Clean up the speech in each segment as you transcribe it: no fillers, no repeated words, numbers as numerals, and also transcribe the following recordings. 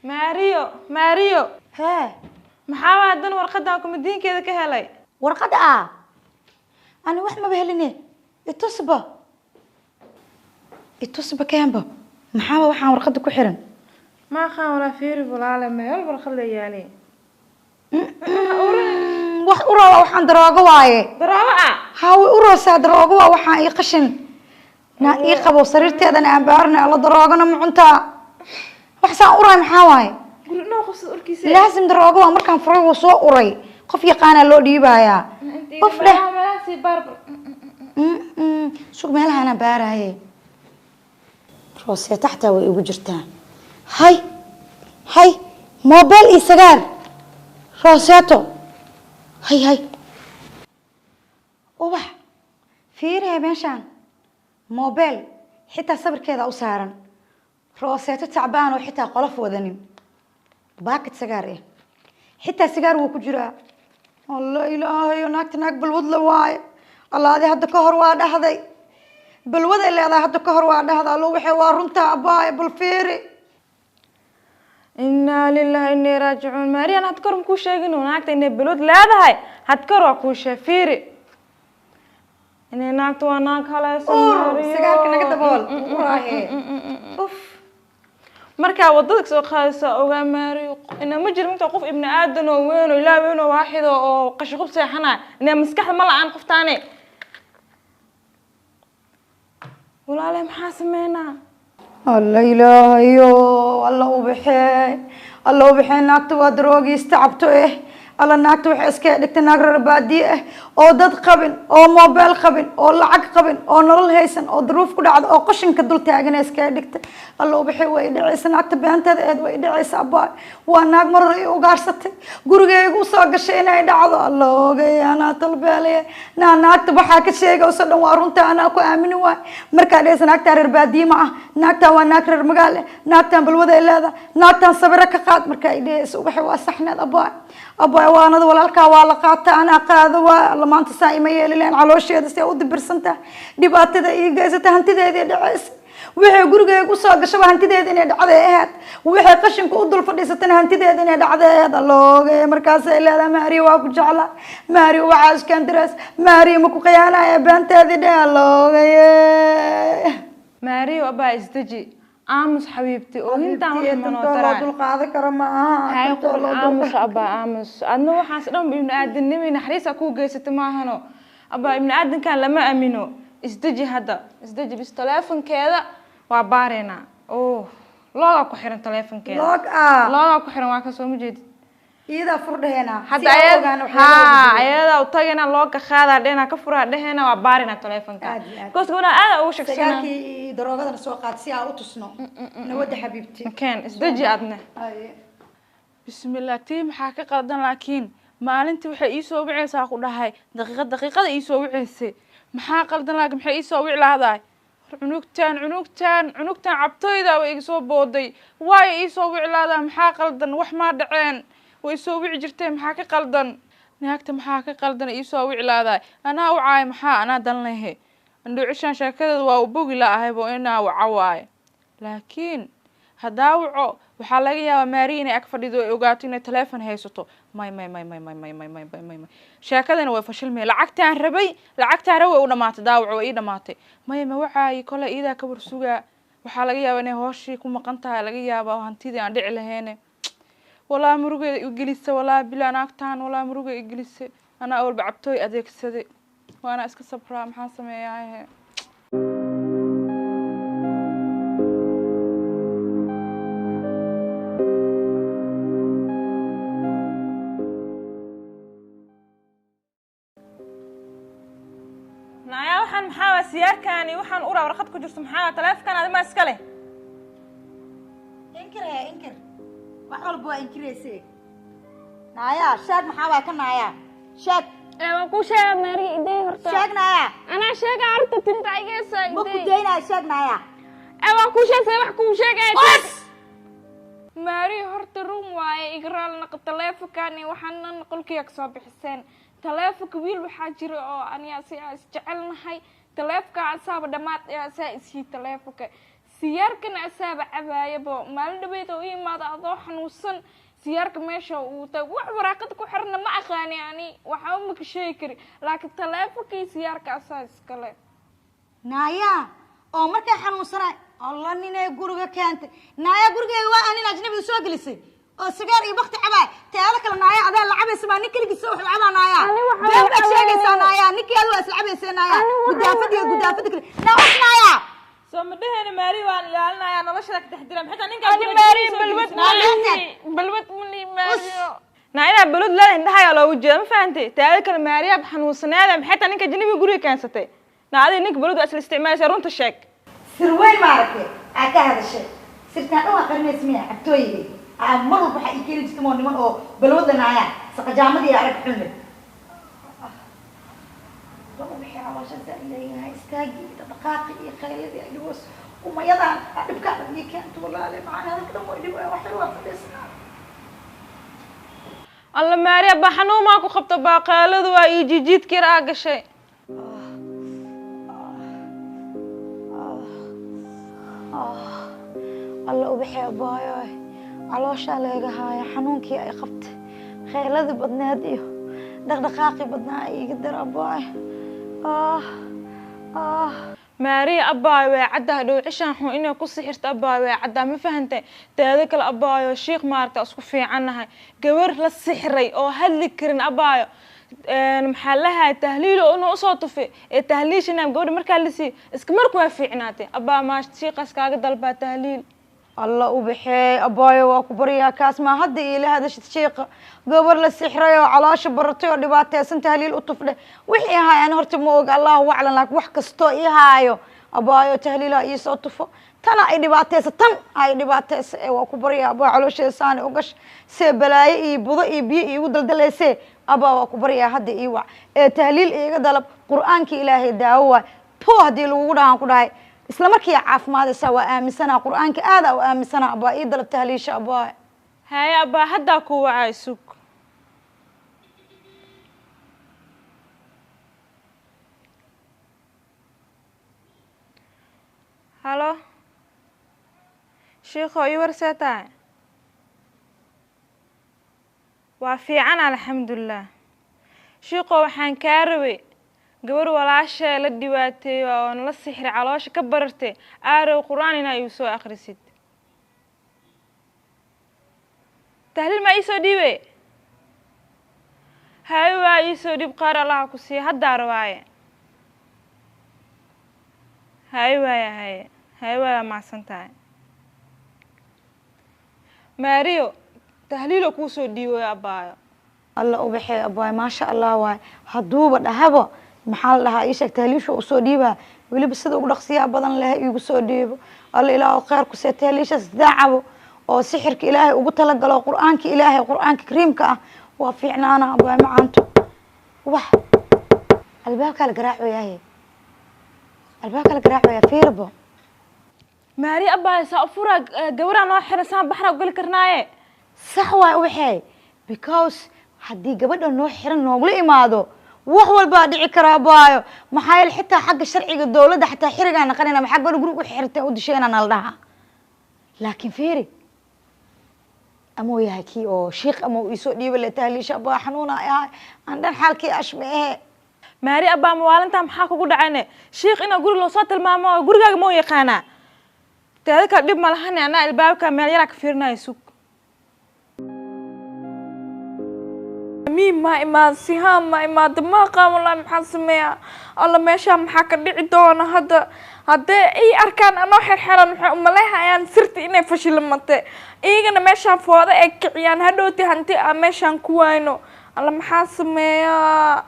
Maariyo, Maariyo. Hee. Maxaa haddana warqadan kumadiinkeeda ka helay? Warqad ah ani wax maba heline. Itusba, itusba, keenba. Maxaaba waxaan warqadda ku xiran? Ma aqaan walaa. Fiiri walaale, meel warqad la yaalay. Wax urooba waxaan, daroogo waaye. Daroogo ah? Haa, way uroosaa, daroogo waa waxaan. Ii qashin naa ii qabo, sariirteedana aan baarna. Alla, daroogana ma cuntaa? Wax saan uraay maxaa waaye? Guri noo qabsad urkiisa. Laasim daroogo waa. Markaan furay wuu soo uray. Qof yaqaanaa loo dhiibayaa, qof dheh. Meelaha sii baar. Sug, meelahaana baaraaye. Rooseeta xataa way igu jirtaa. Hay hay, mobile iyo sagaar, rooseeto. Hay hay, ubax, fiirihe meeshaan mobile xitaa sawirkeeda u saaran, rooseeto tacbaan oo xitaa qolof wadanin, baakad sagaar eh, xitaa sigaar wuu ku jiraa. Alla ilaahayo, naagta naag balwad la waaye. Allaadi, hadda ka hor waa dhahday balwaday leedahay. Hadda ka hor waa dhahda. Allo, waxay waa runtaa abbaaye, bal fiiri. Innaa lillahi innaa raajicuun. Maariyan, had kor makuu sheegin naagta inay balwad leedahay? Had kor waa kuu sheeg. Fiiri, inay naagta waa naag halaysan. Ur. Maariyo. Sigaarka naga dabool, uraahe, uf. Markaa wadada kasoo qaadaysa ogaa Maariyo, ina ma jiro inta qof ibni aadan oo weyn oo ilaah weyn oo waaxid oo qashin seexanaya ina maskaxda ma la-aan qoftaane. Walaale, maxaa sameynaa? Alla ilaahayo, alla ubaxee, alla ubaxee. Naagta waa daroogiista cabto eh. Alla, naagta waxay iska dhigtay naag reer baadiye ah oo dad qabin oo mobile qabin oo lacag qabin oo nolol haysan oo duruuf ku dhacda oo qashinka dul taagana iskaga dhigtay. Alla ubaxee, way dhacaysa naagta beenteeda eed, way dhacaysa abaay. Waa naag mar hore i ugaarsatay, gurigayga usoo gashay inay dhacdo. Alla oogay, anaa talbeelaya naa. Naagta waxaa ka sheegayso dhan waa runta, anaa ku aamini waay. Markaa dhehaysa naagtaa reer baadiye ma ah, naagtaan waa naag reer magaal eh, naagtaan balwaday leedahay, naagtaan sawiro ka qaad markaa ay dhehaysa ubaxay, waa saxneed abaay. Abaay, waanada walaalkaa waa la qaata, anaa qaado waa. Alla, maanta saa ima yeeli lahayn. Caloosheeda see u dibirsan tahay, dhibaatada ii geysata, hantideedii dhacaysa. Waxay gurigeyga usoo gashaba hantideeda inay dhacday ahayd, waxay qashinka u dul fadhiisatana hantideeda inay dhacday ahayd. Allooge, markaasay leedahay Maariya waa ku jeclaa, Maariya waxaa iskandiraas, Maariya ma ku khiyaanaya, beenteedii dheh. Alloogaye. Maariyo abaa, isdeji, aamus xabiibti, oohintaan wax manoo Tantoo loo taraa. dul qaadan karo ma aha. Hay. Tantoo Qur loo dul. Aamus abaa, aamus. Adna waxaas dhan ibni aadamnimo naxariisa kuu geysata maahano abaa. Ibni aadankan lama aamino. Isdeji hadda, isdeji bis. Taleefonkeeda waa baareynaa. Oh, loogaa ku xiran taleefonkeeda. Loog ah. Loogaa ku xiran, waa ka soo ma jeedid? Iyadaa furdheena. Hadda ayad haa, ayadaa u tagayna, looga qaadaa dhehna, ka furaa dhehena, waa baarina taleefonka. Aad iyo aad. Because gabadha aada ugu shaksana. Sagaarkii daroogadana soo qaad si aan u tusno nawadda xabiibti. Keen, isdeji adne. Haye. Bismillah, tii maxaa ka qaldan? Laakiin maalintii waxay ii soo wicaysaa ku dhahay daqiiqad daqiiqada ii soo wicaysay. Maxaa qaldan? Laakiin maxay ii soo wici lahdahay? War cunugtaan, cunugtaan, cunugtaan cabtoyda way iga soo booday. Waayo ii soo wici lahdaa? Maxaa qaldan? Wax maa dhaceen? Way soo wici jirtee, maxaa ka qaldan naagta? Maxaa ka qaldan ii soo wici lahdahay? Anaa wacaay, maxaa anaa dan lehe? Andhuucishaan sheekadeeda waa u bogi la-ahaybo inaa waca waaye. Laakiin haddaa waco, waxaa laga yaabaa Maari inay ag fadhido ay ogaato inay taleefon haysato. May may may may may may may may may may may, sheekadana way fashilmay. Lacagtaan rabay, lacagtaan rabay u dhamaatay. Daawaco way ii dhamaatay. Maya, ma wacaayi kole, iidaa ka warsugaa. Waxaa laga yaabaa inay hooshii ku maqan tahay, laga yaabaa hantidii aan dhici lahayne. Walaa murugeeda igelisa, walaa bilaa naagtaan, walaa muruga igelise. Anaa awalba cabtooy adeegsaday, waana iska sabraa. Maxaan sameeyaa? Naya, waxaan maxaa waa siyaarkaani? Waxaan uraa warqad ku jirto maxaa? Taleefonkan adima iska leh? Inkir he, inkir. Wax walba waa inkirayse. Naayaa, sheeg, maxaa waa ka? Naayaa, sheeg. Ee, waan kuu sheegaa Maariya, iday horta. Sheeg naayaa. Anaa sheega horta, tinta igeysa. Ma ku daynaayo, sheeg naayaa. Ee, waan kuu sheegay, wax kuu sheegaya. Bas. Maariya, horta run waaye, igraal naqa. Taleefonkani waxaan dhan qolkiga kasoo bixiseen. Taleefonka wiil waxaa jira oo aniga si aan isjecelnahay. Taleefonka asaaba dhammaad asaa isii taleefonka. Siyaarkana asaaba cabaayabo maalin dhaweyd oo ii imaada adoo xanuunsan siyaarka meesha uu tagay wax waraaqada ku xirna ma aqaani ani waxa uma ka sheegi kari laakiin taleefonkii siyaarka asaa iskale. Naayaa oo markay xanuunsanay alla ninay guriga keentay naayaa gurigeyga waa nin ajnabiga soo gelisay oo sigaar iyo bakti cabaay teelo kale naayaa adaa la cabaysa maa nin keligiisa wuxuu cabaa naayaa been baad sheegaysaa naayaa ninkii adu waa isla cabaysay naayaa gudaafada iyo gudaafada kale naa us naayaa soo ma dhehayna Maari waan ilaalinayaa noloshada ka taxdira maxay ninka ani Maari balwad ma lihi balwad ma lihi Maariyo naa inaa balwad leedahay indhahayaa loogu jeeda ma fahantay taada kale Maariyaa xanuunsaneeda maxay taa ninka ajnabiga guriga keensatay naa adiga ninka balwad waa isla isticmaalaysaa runta sheeg sir weyn maaragtay aa ka hadashay sirtaan dhan waa qarinaysa miya cabtooyiga aa mar walba waxaa ii keeni jirta moo niman oo balwad lanaayaan saqajaamadii arag xun leh leeyahay istaagii dhaqaaqi iyo khayladii ay dhibos umayadaan dhibkaa dhan ii keento walaale macaan hadalka dhan way dhibaya wax yar waa fadhiisnaa. Alla Maariya baa xanuumaa ku qabta baa qayladu waa ii jijiidka yar aa gashay. Alla ubaxee abaayo calooshaa leega haaya xanuunkii ay qabtay khayladii badneed iyo dhaqdhaqaaqii badnaa ay iiga dar abaayo. Maariya abaayo way caddaa dhow cishaan xun inay ku sixirto abaayo way caddaa ma fahantay taada kale abaayo shiikh maaragta isku fiicannahay gabar la sixray oo hadli karin abaayo maxaa lahay tahliilo inuu usoo tufay ee tahliishina gabadha markaa la siiyey iska marku waa fiicnaatay abaa maash shiikaas kaaga dalbaa tahliil. Alla ubaxee abaayo waa ku baryaa kaas maa hadda iila hadashid shiiqa gabar la sixray oo caloosha baratay oo dhibaataysan tahliil u tufdhe wixii ahaay ani horta ma oga allahu aclam laakiin wax kastoo ii haayo abaayo tahliilha iisoo tufo tana ay dhibaataysa tan ay dhibaataysa ee waa ku baryaa abaa caloosheeda saani u gash see balaayo iyo budo iyo biyo iigu daldalaysee abaa waa ku baryaa hadda ii wac ee tahliil iiga dalab qur'aanka ilaahay daawo waay po haddii lagugu dhahaan ku dhahay isla markii caafimaadaysaa waa aaminsanaa qur'aanka aada u aaminsanaa abaa ii dalab tahliisha abaa. Haye abaa haddaa ku wacay sug. Halo shiikho ii warsee tahay waa fiican alxamdulilah shiikho waxaan kaa rabay gabar walaashee la dhibaateeyo oo la sixray caloosha ka barartay aarow qur'aan inaa igu soo akhrisid tahliil maa iisoo dhiibe haye waa iisoo dhiib qaar allaha ku siiya haddaa rabaaye haye waaya haye haye waaya macsan tahay Maariyo tahliilo kuu soo dhiibayo abaayo. Alla ubaxee abaayo maasha allah waay hadduuba dhahabo maxaa la dhahaa ii sheeg tahliisha uu soo dhiibaa weliba sida ugu dhaqsiyaha badan leh iigu soo dhiibo alla ilaahu khayr ku see tahliishaas daacabo oo sixirka ilaahay ugu talagalo qur'aanka ilaahay qur'aanka kariimka ah waa fiicnaana abaayo macaanto wax albaabka la garaacoyahay albaabka la garaacoyaa fiirbo. Maariya abaayo saa u furaa gabaraan noo xiran saan baxraa u geli karnaaye sax waay ubaxee because haddii gabadha noo xiran noogula imaado wax walbaa dhici karaa abaayo maxaa yeele xitaa xagga sharciga dowladda xataa xirigaa naqanayna maxaa gabadha guriga u xirtay u dishayna nala dhahaa laakiin fiiri ama uu yahay kii oo shiikh ama uu iisoo dhiiba le tahliisha abaa xanuuna ay ahay aan dhan xaalkii ashma ahe. Maari abaa mawaalintaa maxaa kugu dhacayne shiikh inaa guri loo soo tilmaamo oo gurigaaga ma u yaqaanaa taada kale dhib ma lahane anaa albaabka meel yaraa ka fiirinaya sug. Amiin ma imaado sihaan ma imaado ma aqaan wallaahi maxaan sameeyaa alla meeshaa maxaa ka dhici doona hadda haddee ay arkaan anoo xirxiran waxay umaleehayaan sirta inay fashilamate iyagana meeshaan fooda ay kiciyaan hadhowti hanti aan meeshaan ku waayno alla maxaan sameeyaa.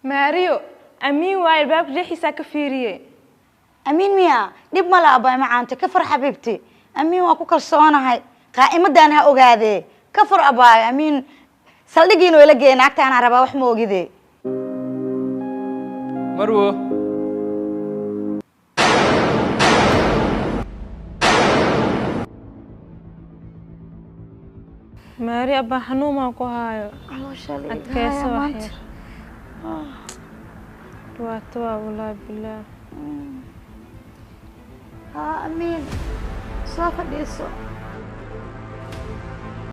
Maariyo amiin waay albaabka jeexiisaa ka fiiriyey. Amiin miya dhib ma la abaayo macaanta ka far xabiibti amiin waa ku kalsoonahay qaa'imadan ha ogaadee ka fur abaayo amiin saldhigiina way la geeyeen naagta anaa rabaa wax ma ogidee. Marwo Maari abaa xanuumaa ku haayo caloosha la adkayso iga wax maanta yar dhibaato waa wallaahi bilaah. Haa, Amiin, soo fadhiiso.